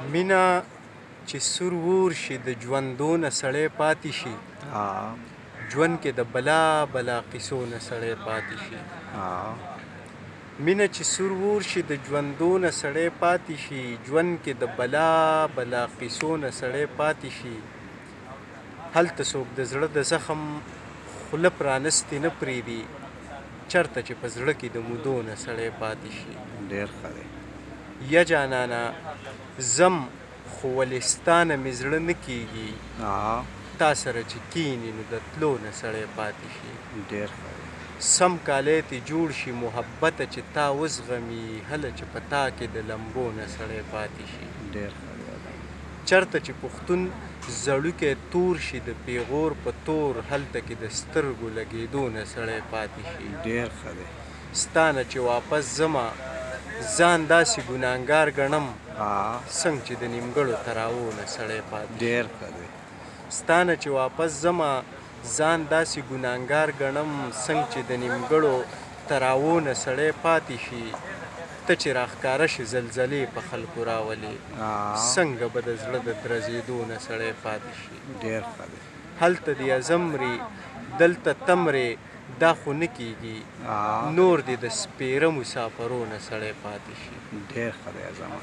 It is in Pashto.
مینه چې سور ور شي د ژوندو نه سړی پاتې شي. ژوند کې د بلا بلا قصو نه سړی پاتې شي. مینه چې سور ور شي د ژوندو نه سړی پاتې شي، ژوند کې د بلا بلا قصو نه سړی پاتې شي. هلته څوک د زړه د زخم خوله پرانستې نه پرېږدي، چرته چې په زړه کې د مودو نه سړی پاتې شي. ډېر ښه دی. یا جانانه ځم خو ولې ستا نه مې زړه نه کېږي، تا سره چې کیني نو د تلو نه سړی پاتې شي. ډېر ښه دی. سم کالی ترې جوړ شي محبته چې تا وزغمي، هله چې په تا کې د لمبو نه سړی پاتې شي. ډېر ښه دی. چرته چې پښتون زړوکی تور شي د پیغور په تور، هلته کې د سترګو لګېدو نه سړی پاتې شي. ډېر ښه دی. ستا نه چې واپس ځمه ځان داسې ګناهګار ګڼم، څنګه چې د نیمګړو تراوو نه سړی پاتې شي. ډېر ښه دی. ستا نه چې واپس ځمه ځان داسې ګناهګار ګڼم، څنګه چې د نیمګړو تراوو نه سړی پاتې شي. ته چې راښکاره شې زلزلې په خلکو راولې، څنګه به د زړه د درزېدو نه سړی پاتې شي. ډېر ښه دی. هلته دې ازم مري دلته ته مرې دا خو نه کېږي، نور دې د سپېره مسافرو نه سړی پاتې شي. ډېر ښه دی اعظمه.